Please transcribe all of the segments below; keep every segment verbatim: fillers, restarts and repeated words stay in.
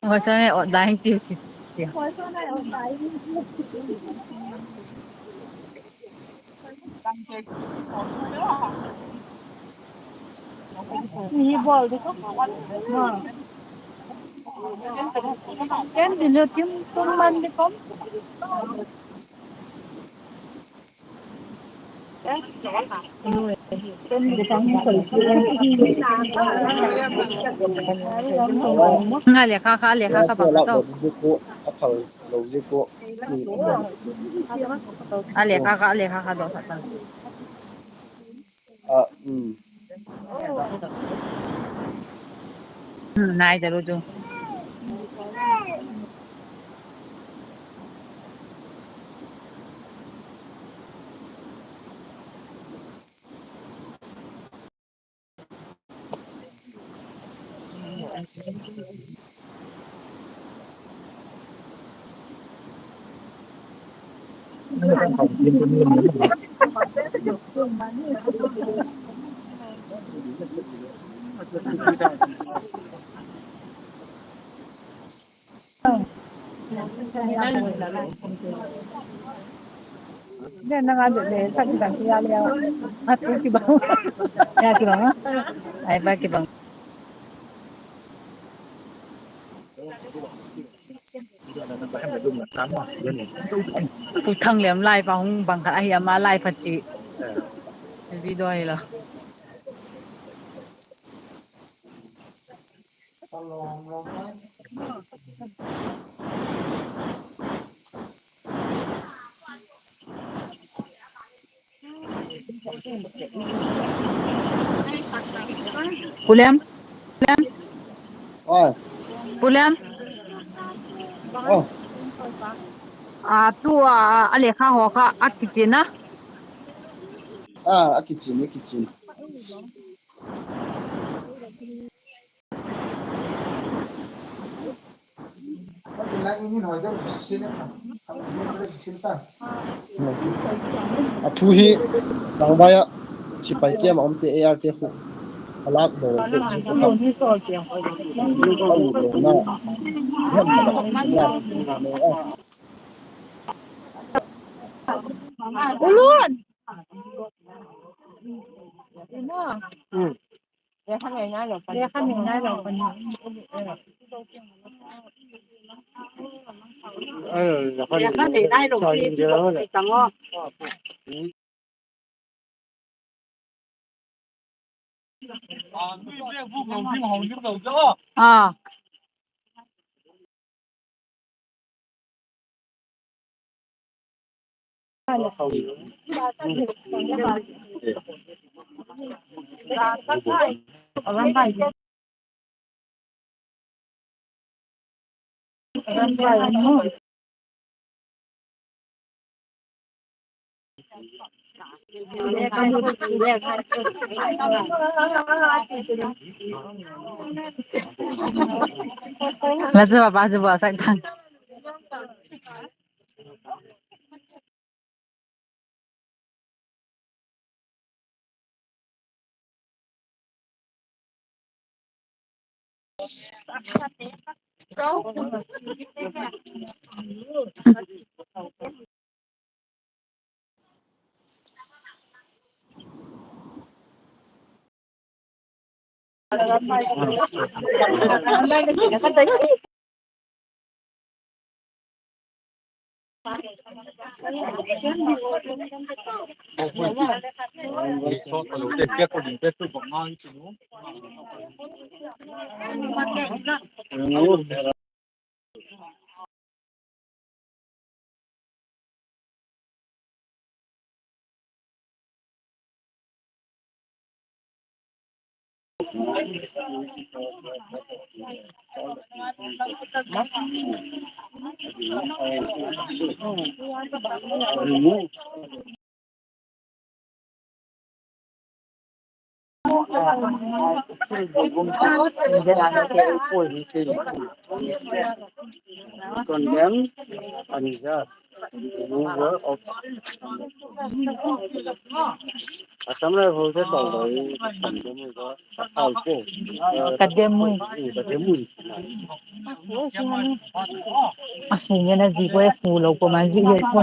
Hosane o dai tiu ti. Ni bol de ko. Ken di lo tim tum man de ko. Nga lekha kha, lekha kha bang ka to. A lekha kha, lekha kha do kha ta. Nai da lo tu. Pu Thangliam lai pa hung bang khat ahi ama lai pa chi. Video hi lo. Pu Lem, Pu Lem. Oi. Pu Lem. Oi. A, tu a, a lekha haw kha a kichian a. A, a kichian, a kichian. A thu hi tlangvai ah sipai camp a umte A R te khu a lâk daw chu chu kha. La chu ba chu ba sak thang. Condemn unjust removal of Assam Rifles te tawh lo, condemn ui ba, ka thau ko. Ka dem ui. Ka dem ui. A sung ngen a zi ko e fu lo ko man zi he ko.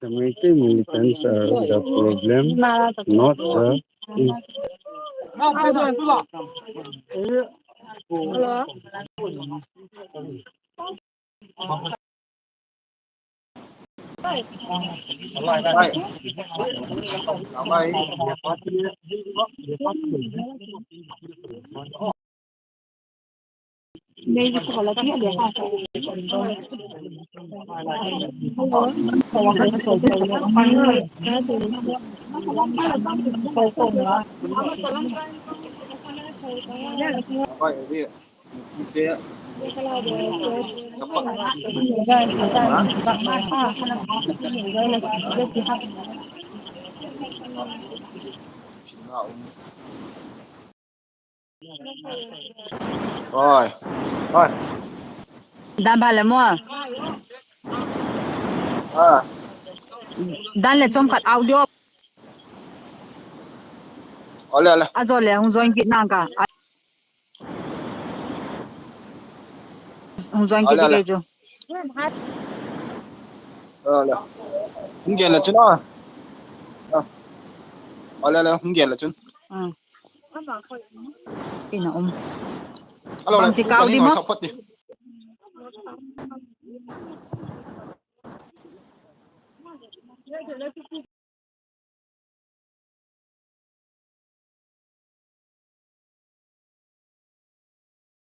The Meitei militants are the problem, not the Oi. Oi. Dan pha le maw. Ah. Dan le chawm khat audio. Ole, ole. A zaw le hung join kit nang ka. Hung join kit di kei chu. Ole. Hung gen le chun a. Ole, ole, hung gen le chun. Ina um. Alo, bangti kau di maw.